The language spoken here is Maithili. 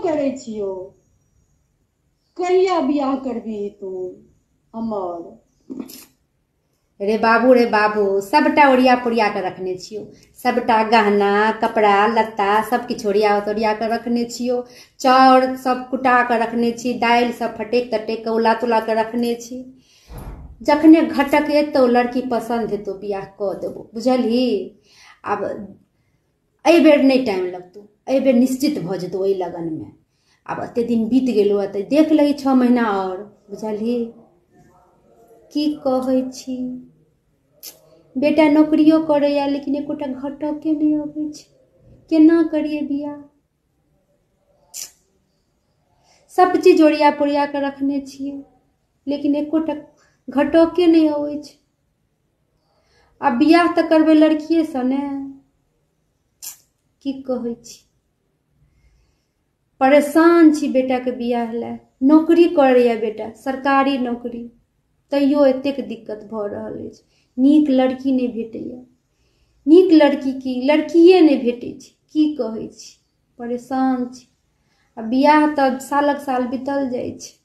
करै छियौ। कहिया बियाह करबीही तू हमर? रे बाबू रे बाबू, सबटा ओरिया पोरिया कऽ रखने छियौ। सबटा गहना कपड़ा लत्ता सब किछु ओरिया तोरिया कऽ रखने छियौ। चाउर सब कुटा कऽ रखने छी, दालि सब फटकि तटकि कऽ उला तुला कऽ रखने छी। जखने घटक एतौ, लड़की पसन्द हेतौ, बियाह कऽ देबौ, बुझलही? आब एहि बेर नहि टाइम लगतौ, एहि बेर निश्चित भऽ जेतौ ओहि लगनमे। आब एते दिन बीत गेलौ तऽ देख लही 6 महीना आओर, बुझलही? की कहै छी, बेटा नौकरियो करैया लेकिन एकोटा घटके नहि अबै छै। केना करियै बियाह? सब चीज ओरिया पोरिया कऽ रखने छियै लेकिन एकोटा घटके नहि अबै छै। आ बियाह तऽ करबै लड़किएसँ ने। की कहै छी, परेशान छी बेटाके बियाह लए। नौकरी करैया बेटा, सरकारी नौकरी, तैयो एतेक दिक्कत भऽ रहल अछि। नीक लड़की नहि भेटैया। नीक लड़की की, लड़किए नहि भेटै छै। की कहै छी, परेशान छी। आ बियाह तऽ सालक साल बीतल जाइ छै।